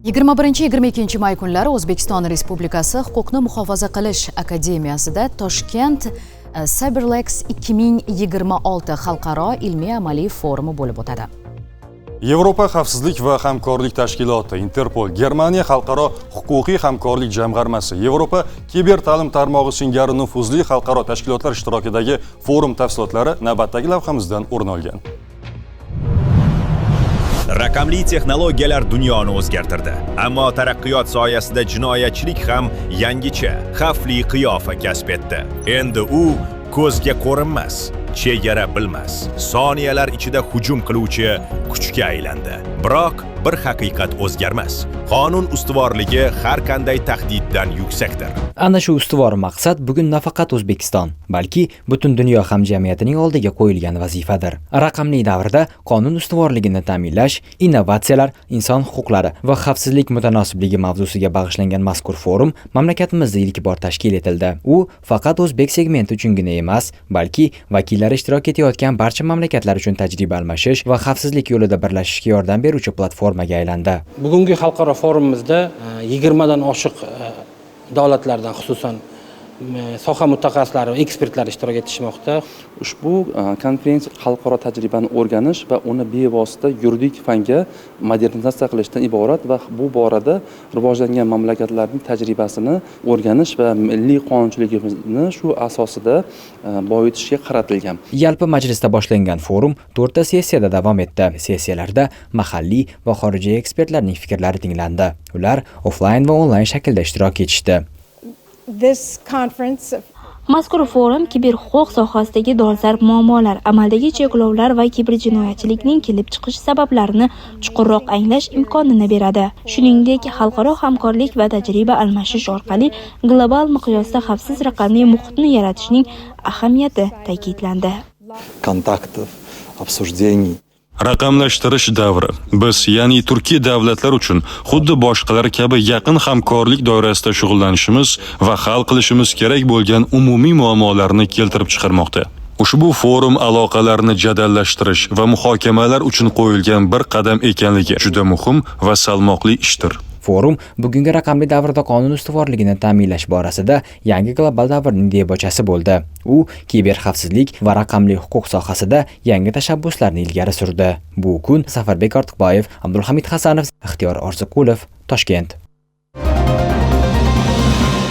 21-22 may kunlari O'zbekiston Respublikasi Huquqni muhofaza qilish akademiyasida Toshkent Cyberlex 2026 xalqaro ilmiy amaliy forumi bo'lib o'tadi. Yevropa xavfsizlik va hamkorlik tashkiloti, Interpol, Germaniya xalqaro huquqiy hamkorlik jamg'armasi, Yevropa kiber ta'lim tarmog'i singari nufuzli xalqaro tashkilotlar ishtirokidagi forum tafsilotlari navbatdagi lavhamizdan o'rin olgan. Raqamli texnologiyalar dunyoni o'zgartirdi. Ammo taraqqiyot soyasida jinoyatchilik ham yangicha, xavfli qiyofa kasb etdi. Endi u ko'zga ko'rinmas, chegara bilmas, soniyalar ichida hujum qiluvchi kuchga aylandi. Biroq bir haqiqat o'zgarmas. Qonun ustuvorligi har qanday tahdiddan yuksakdir. Ana shu ustuvor maqsad bugun nafaqat O'zbekiston, balki butun dunyo hamjamiyatining oldiga qo'yilgan vazifadir. Raqamli davrda qonun ustuvorligini ta'minlash, innovatsiyalar, inson huquqlari va xavfsizlik mutanosibligi mavzusiga bag'ishlangan mazkur forum mamlakatimizda ilk bor tashkil etildi. U faqat o'zbek segmenti uchungina emas, balki vakillari ishtirok etayotgan barcha mamlakatlar uchun tajriba almashish va xavfsizlik yo'lida birlashishga yordam beruvchi platformaga aylandi. Bugungi xalqaro forumimizda 20 dan oshiq davlatlardan, xususan, soha mutaxassislari va ekspertlar ishtirok etishmoqda. Ushbu konferensiya xalqaro tajribani o'rganish va uni bevosita yuridik fanga modernizatsiya qilishdan iborat va bu borada rivojlangan mamlakatlarning tajribasini o'rganish va milliy qonunchiligimizni shu asosida boyitishga qaratilgan. Yalpi majlisda boshlangan forum to'rtta sessiyada davom etdi. Sessiyalarda mahalliy va xorijiy ekspertlarning fikrlari tinglandi. Ular offlayn va onlayn shaklda ishtirok etishdi. This conference Mazkur forum kiberhuquq sohasidagi dolzarb muammolar, amaldagi cheklovlar va kiberjinoyatchilikning kelib chiqish sabablarini chuqurroq anglash imkonini beradi. Shuningdek, xalqaro hamkorlik va tajriba almashish orqali global miqyosda xavfsiz raqamli muhitni yaratishning ahamiyati ta'kidlandi. Контактов, обсуждений. Raqamlashtirish davri biz, ya'ni turkiy davlatlar uchun xuddi boshqalar kabi yaqin hamkorlik doirasida shug'ullanishimiz va hal qilishimiz kerak bo'lgan umumiy muammolarni keltirib chiqarmoqda. Ushbu forum aloqalarni jadallashtirish va muhokamalar uchun qo'yilgan bir qadam ekanligi juda muhim va salmoqli ishdir. Forum bugungi raqamli davrda qonun ustuvorligini ta'minlash borasida yangi global davrning debochasi bo'ldi. U kiber xavfsizlik va raqamli huquq sohasida yangi tashabbuslarni ilgari surdi. Bu kun Safarbek Ortiqboyev, Abdulhamid Hasanov, Ixtiyor Orziqulov, Toshkent.